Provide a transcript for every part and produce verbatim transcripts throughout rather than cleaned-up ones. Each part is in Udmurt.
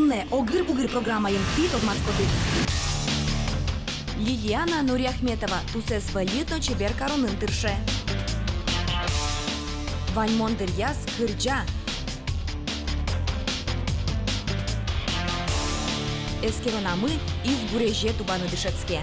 Огыр-бугыр программаын тӥ тодматскоды. Лилиана Нуриахметова тусэз выльыт но чебер каронын тырше. Ваньмон дыръяз кырӟа. Эскеронамы из гурезе тубаны дышетске.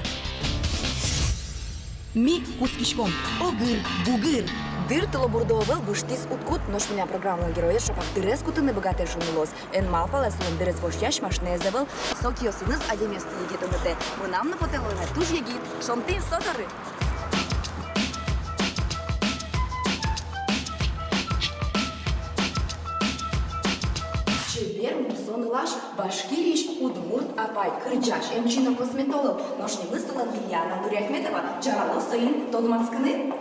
Ми кутскиськом. Огыр-бугыр. Дыр тылобурдо ӧвӧл, быжтӥз уд кут, нош милям программалэн героез шапак дырез кутыны быгатэ шуыны луоз. Эн малпалэ, солэн дырез вошъясь машинаез ӧвӧл. Со киосыныз адямиосты егитонытэ. Мынам но потэ вылэме туж егит. Шонтӥм со доры. Чебер мусо нылаш, Башкириысь удмурт апай, кырӟась, эмчи но косметолог. Нош нимыз солэн Лилиана Нуриахметова. Ӟаралоз соин тодматскыны.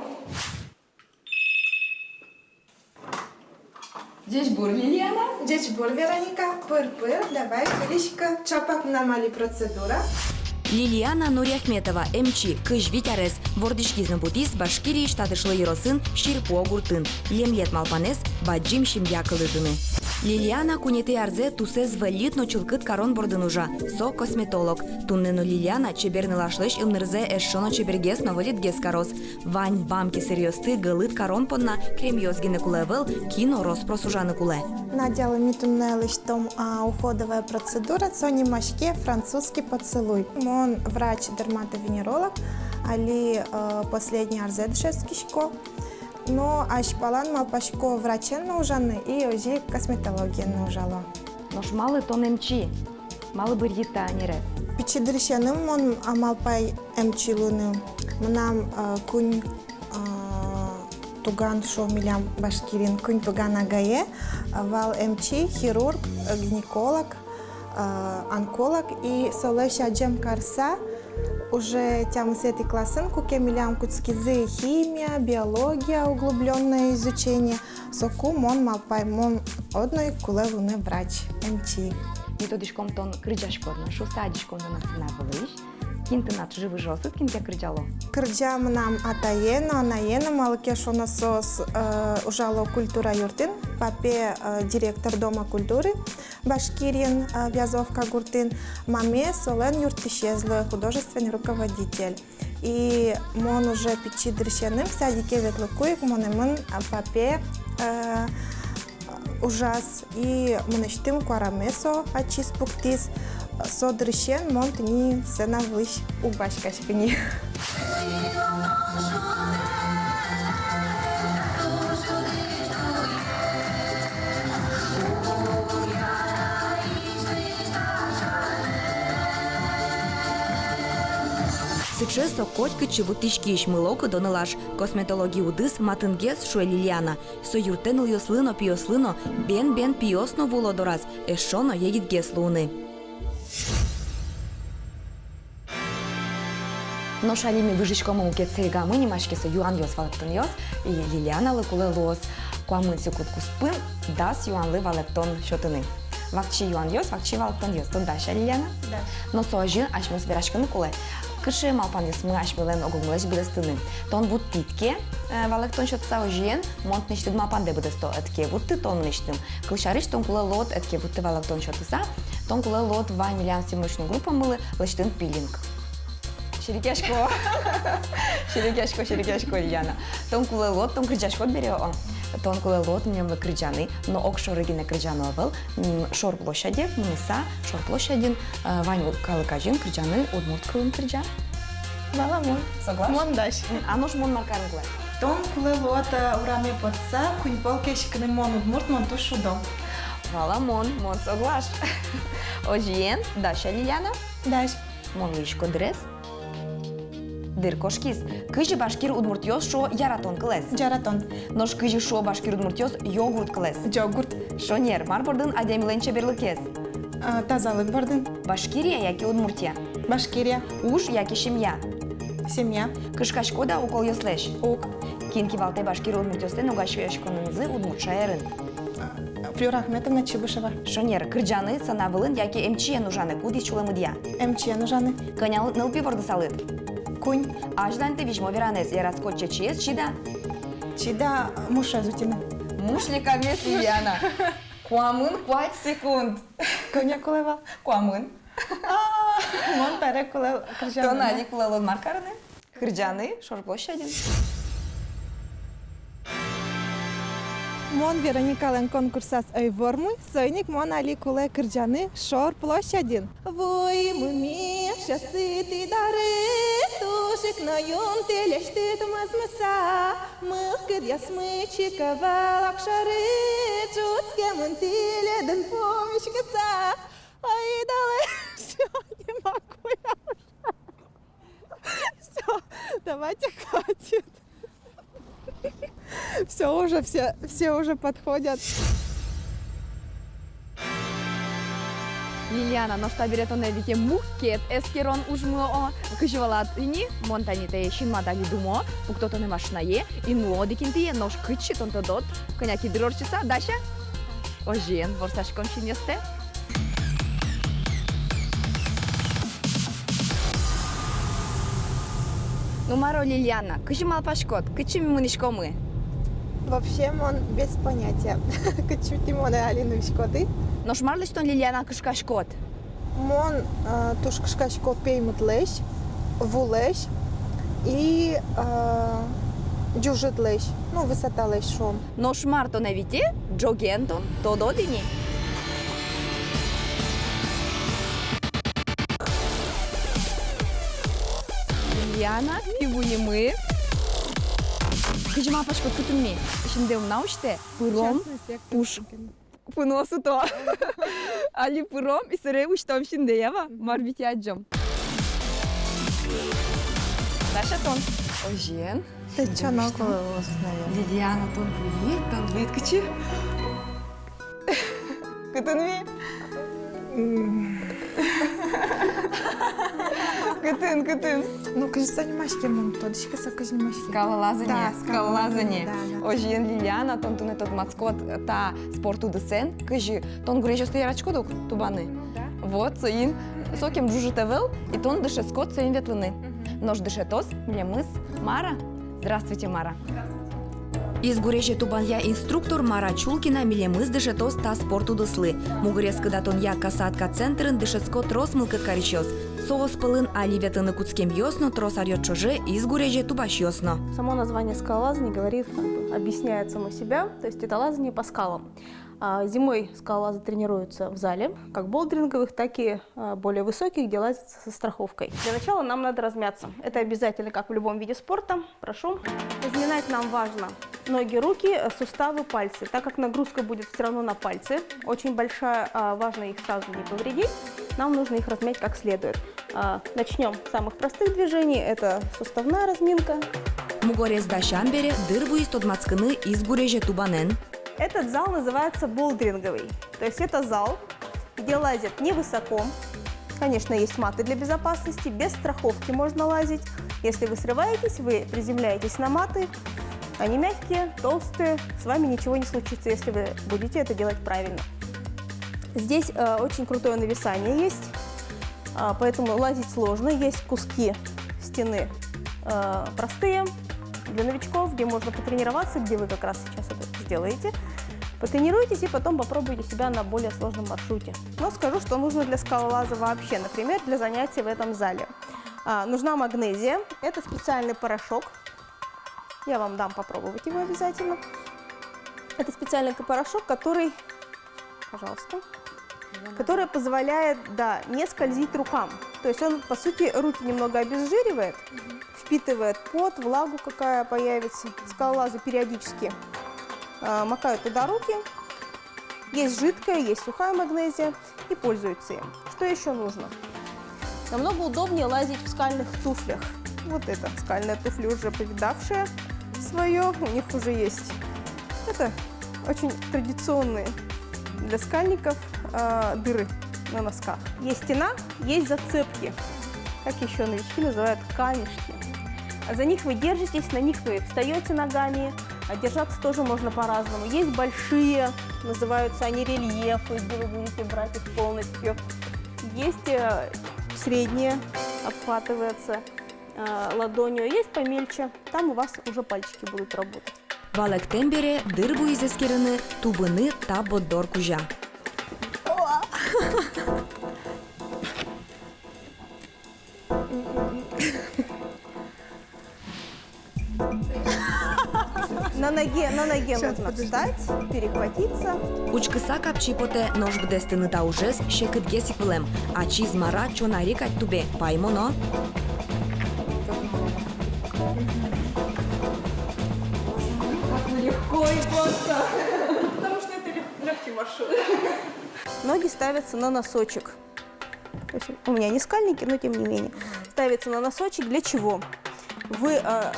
Ӟечбур, Лилиана. Ӟечбур, Вероника. Пыр-пыр, давай, сылӥськы. Чапак мынам али процедура. Лилиана Нуриахметова, эмчи, кызь вить арес, вордӥськиз но будӥз Башкириысь Татышлы ёросын Сирпо гуртын, лемлет малпанэз бадӟым семья кылдытыны. Лилиана куинетӥ арзэ тусэз выльыт но чылкыт карон бордын ужа, со косметолог. Туннэ но Лилиана чебер нылашлэсь ымнырзэ эшшо но чебергес но выльытгес кароз. Вань бам кисыръёсты гылыт карон понна кремъёс гинэ кулэ ӧвӧл, кин но рос-прос ужаны кулэ. Надялы ми туннэ лэсьтом, а, уходовая процедура, со нимаське французский поцелуй. Мон врач-дерматовенеролог, али, э, последний арзэ дышетскисько. Но азьпалан малпасько врачен но ужаны и озьы косметологиен но ужало. Нош малы тон эмчи? Малы быръид та ӧнерез? Пичи дырысеным мон, а, малпай эмчи луыны. Мынам, а, куинь, а, туган, шуо милям Башкириын, куинь туган агае, а, вал эмчи, хирург, а, гинеколог, а, онколог. И солэсь адӟем карыса, уже тямысэтӥ классын, куке милям кутскизы химия, биология, углублённое изучение, соку мон малпай, мон одно ик кулэ луыны врач, эмчи. Ми тодӥськом, тон кырӟаськод на шуыса, адӟиськом на сцена вылысь. Кин тынад выжыосыд, кин тӥ кырӟало? Кырӟа мынам атае но, анае но, малы ке шуоно соос, э, ужало культура юртын, папе, э, директор Дома культуры Башкириын, э, Вязовка гуртын, маме солэн юрттӥсез луэ, художественный руководитель. И мон уже пичи дырысеным, садике ветлыку ик, монэмын, а, папе, э, ужаз, и мынэсьтым куараме со ачиз пуктӥз. Со дырысен мон тӥни сцена вылысь уг басьтӥськы ни. Сыӵе со котькытчы вуттӥськись, мылокыдо нылаш. Косметологи удыс матынгес, шуэ Лилиана. Со юрттэ нылъёслы но, пиослы но, бен-бен пиос но вуо дораз эшшо но егитгес луыны. Нош али ми выжиськомы мукет сэрегамы, нимаське со «Юанъёс, валэктонъёс», и Лилианалы кулэ луоз куамын секунд куспын дас юанлы валэктон сётыны. Вакчи юанъёс, вакчи валэктонъёс. Тон дась-а, Лилиана? Дась. Но со озьы, асьмеос вераськыны кулэ, кыӵе малпанъёсмы асьмелэн огогмылэсь быдэстыны. Тон вуттӥд ке, э, валэктон сётыса, озьыен, мон тынэсьтыд малпандэ быдэсто, ӧд ке вутты тон мынэсьтым. Кылсярысь, тон кулэ луод, ӧд ке вутты валэктон сётыса, тон кулэ луод вань милям съёмочной группамылы лэсьтыны пилинг. Серекъясько. Серекъясько, серекъясько, Лилиана. Тон кулэ луод, тон кырӟаськод бере, о. Тон кулэ луод милемлы кырӟаны, но огшоры гинэ кырӟаны ӧвӧл, м, шор площаде мыныса, шор площадьын, э, вань у-, калык азьын кырӟаны удмурт кылын кырӟа. Валамон. Соглаш? Мон дась. М, а нош мон мар карыны кулэ? Тон кулэ луод, э, ураме потса, куинь пол кесяськыны: «Мон удмурт, мон туж шудо». Валамон, мон соглаш. Озьыен, дась-а, Лилиана? Дась. Мон лыдӟисько дырез. Дыр кошкиз. Кызьы башкир удмуртъёс шуо «яратон» кылэз? Ӟаратон. Нош кызьы шуо башкир удмуртъёс «йогурт» кылэз? Ӟогурт. Шонер. Мар бордын адямилэн чеберлыкез? А, тазалык бордын. Башкирия яке Удмуртия? Башкирия. Уж яке семья? Семья. Кышкаськод-а уколъёслэсь? Уг. Кин кивалтэ башкир удмуртъёслэн огазеяськонзы удмурт шаерын? Флюра Ахметовна Чибышева. Шонер. Кырӟаны сцена вылын яке эмчиен ужаны кудӥз сюлэмыдъя? Эмчиен ужаны. Кӧня нылпи вордысалыд? Куинь. Азьланьты визьмо веранэз: яратӥськод чечыез, чида? Чида мушез утьыны. Муш лекамез, Лилиана. Куамын куать секунд. Кӧня кулэ вал? Куамын. А, мон табере кулэ кырӟаны. Тон али кулэ луод мар карыны? Кырӟаны шор площадьын. Мон Вероникалэн конкурсаз ӧй вормы, соин ик мон али кулэ кырӟаны шор площадьын. Вуимы ми уксёсыд тӥ доры, туж ик но юн тӥлесьтыд мӧзмыса, мылкыдъёсмы чик ӧвӧл огшоры, ӝутскемын тӥледын пумиськыса. Ой, дале, всё, не могу я уже. Всё, давайте, хватит. Всё уже, все, все уже подходят. Лилиана, нош табере тонэ витем мукет эскерон ужмы, о, кызьы валад ини, мон тани тае синмад али думо, пукто тонэ машинае, и нуо одӥг интые, нош кытчы, тон тодод, кӧня ке дыр ортчыса, дась-а? Озьыен, ворсаськом синъёстэ. Ну, мар-о, Лилиана, кызьы малпаськод, кытчы ми мынӥськомы? Вообще, мон без понятия, кытчы тӥ монэ али нуиськоды. Нош марлэсь тон, Лилиана, кышкаськод? Мон, э, туж кышкасько пеймытлэсь, вулэсь и, э, ӝужытлэсь, ну, высоталэсь, шуом. Нош мар тонэ вите, ӝоген тон тодод ини. Лилиана, ми вуимы. Кызьы малпаськод, кытын ми? Синдэ ум на усьтэ, пыром, пуш-, пыносы то. Али пыром, и собере усьтом синдэ, ява? Мар вите, адӟом. Дась-а тон? Озьыен. Тэтчано кулэ луоз, наверное. Лилиана, тон вуид, тон вуид кытчы? Кытын ми? М. Кытын, кытын? Ну, кызьы со нимаське, мон тодӥсько, со кызьы нимаське. Скалолазание, да, скалолазание. Да, да. Озьыен, Лилиана, тон туннэ тодматскод та спорт удысэн, кызьы тон гурезьёсты яратӥськод ук тубаны? Да. Вот, соин, сокем ӝужыт ӧвӧл, и тон дышетскод соин ветлыны. Мгм. Нош дышетоз милемыз Мара. Здравствуйте, Мара. Здравствуйте. Из гурезе тубанъя инструктор Мара Чулкина милемыз дышетоз та спорт удыслы. Мугорез кыдатонъя «Касатка» центрын дышетско трос мылкыд карисьёс. Соос пӧлын али ветлыны кутскемъёс но, трос аръёс ӵоже из гурезе тубасьёс но. Само название скалолазание говорит, как бы, объясняет само себя, то есть это лазание по скалам. А, зимой скалолазы тренируются в зале, как болдеринговых, так и, а, более высоких, где лазится со страховкой. Для начала нам надо размяться. Это обязательно, как в любом виде спорта. Прошу. Разминать нам важно ноги, руки, э, суставы, пальцы, так как нагрузка будет всё равно на пальцы. Очень большая, а, важно их сразу не повредить. Нам нужно их размять как следует. А, начнём с самых простых движений. Это суставная разминка. Мугорез дасям бере, дыр вуиз тодматскыны из гурезе тубанэн. Этот зал называется болдеринговый. То есть это зал, где лазят невысоко. Конечно, есть маты для безопасности, без страховки можно лазить. Если вы срываетесь, вы приземляетесь на маты, они мягкие, толстые, с вами ничего не случится, если вы будете это делать правильно. Здесь, э, очень крутое нависание есть. А, поэтому лазить сложно. Есть куски стены, э, простые. Для новичков, где можно потренироваться, где вы как раз сейчас это сделаете. Потренируйтесь и потом попробуйте себя на более сложном маршруте. Но скажу, что нужно для скалолаза вообще, например, для занятий в этом зале. А, нужна магнезия. Это специальный порошок. Я вам дам попробовать его обязательно. Это специальный порошок, который Пожалуйста. Которая позволяет, да, не скользить рукам. То есть он, по сути, руки немного обезжиривает, впитывает пот, влагу, какая появится. Скалолазы периодически, э, макают туда руки. Есть жидкая, есть сухая магнезия и пользуются им. Что ещё нужно? Намного удобнее лазить в скальных туфлях. Вот это, скальные туфли уже повидавшие своё, у них уже есть. Это очень традиционные для скальников, э, дыры на носках. Есть стена, есть зацепки. Как ещё новички называют, камешки. А за них вы держитесь, на них вы встаёте ногами. А держаться тоже можно по-разному. Есть большие, называются они рельефы, где вы будете брать их полностью. Есть, э, средние, обхватывается, э, ладонью, есть помельче, там у вас уже пальчики будут работать. Валэктэм бере дыр вуиз эскерыны тубыны та борддор кузя. На ноге, на ноге можно встать, перехватиться. Учкыса капчи потэ, нош быдэстыны та ужез секытгес ик вылэм. Ачиз мар-а, чонари кадь тубе, паймоно. Как легко и просто. Потому что это лёг-, лёгкий маршрут. Ноги ставятся на носочек. То есть у меня не скальники, но тем не менее. Ставится на носочек. Для чего? Вы, э,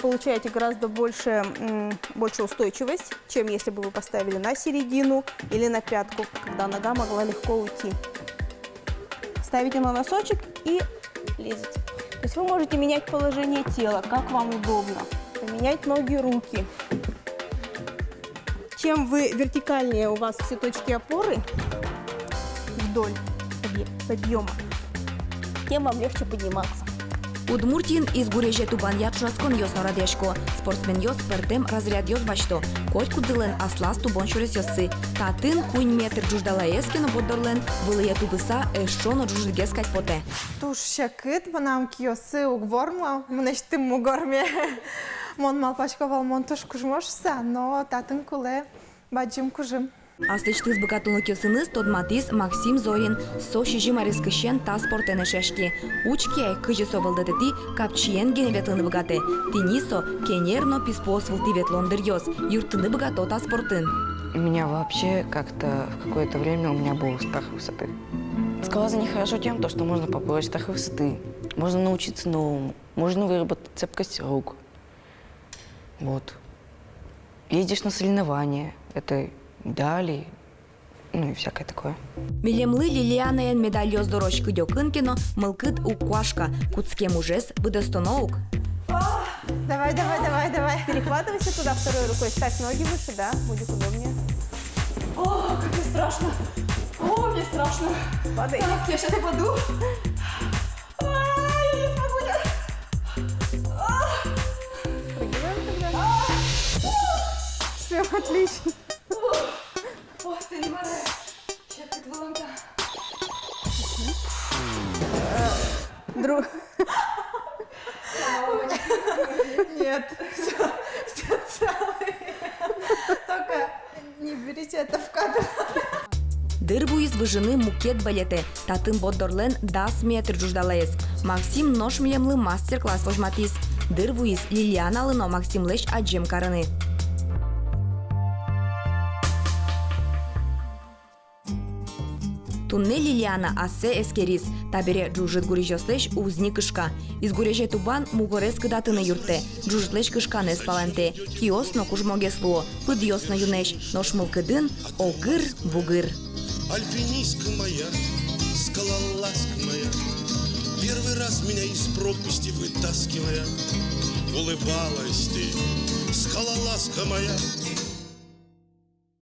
получаете гораздо больше, м, больше устойчивость, чем если бы вы поставили на середину или на пятку, когда нога могла легко уйти. Ставите на носочек и лезете. То есть вы можете менять положение тела, как вам удобно. Поменять ноги, руки. Чем вы вертикальнее у вас все точки опоры вдоль подъ-, подъёма, тем вам легче подниматься. Удмуртиын изгурезе тубанъя ӵошатсконъёс но радъясько, спортсменъёс пӧртэм разрядъёс басьто, котькудӥзлэн аслаз тубон сюресъёссы. Татын куинь метр ӝуждалаез ке но борддорлэн, вылӥе тубыса эшшо но ӝужытгес кадь потэ. Туж секыт, мынам киосы уг вормо, мынэсьтым мугорме. Мон малпасько вал, мон туж кужмо шуыса, но татын кулэ бадӟым кужым. Аслэсьтыз быгатонлыкъёсыныз тодматӥз Максим Зорин, со сизьым арескысен та спортэн эшъяське. Учке ай, кызьы со вӧлдэтэтӥ капчиен гинэ ветлыны быгатэ. Тӥни со кенер но писпуос вылтӥ ветлон дыръёс, юрттыны быгато та спортын. У меня вообще как-то в какое-то время у меня был страх высоты. Скалолазание хорошо тем, то, что можно побороть страх высоты, можно научиться новому, можно выработать цепкость рук. Вот. Ездишь на соревнования, это медали, ну и всякое такое. Милемлы Лилианаен медальёс дорозь кыдёкын ке но, мылкыд уг куашка, кутскем ужез быдэстоно ук. Давай, давай, давай, давай. Перехватывайся туда второй рукой, ставь ноги выше, да, будет удобнее. О, как мне страшно. О, мне страшно. Падай. Так, я щас упаду. А, я не смогу, нет. А. Спрыгиваем тогда. А. Всё, отлично. О, ты не морай. Щас как выломка. Друг. Нет, всё, всё целое. Только не берите это в кадр. Дыр вуиз выжыны мукет бӧлетэ. Татын борддорлэн дас метр ӝуждалаез. Максим нош милемлы мастер-класс возьматӥз. Дыр вуиз Лилианалы но Максимлэсь адӟем карыны. Туннэ Лилиана ассэ эскериз, табере ӝужыт гурезьёслэсь уз ни кышка. Изгурезе тубан мугорез кыдатыны юрттэ, ӝужытлэсь кышканэз палэнтэ, киос но кужмогес луо, пыдъёс но юнэсь, нош мылкыдын огыр-бугыр. Альпинистка моя, скалолазка моя, первый раз меня из пропасти вытаскивая, улыбалась ты, скалолазка моя.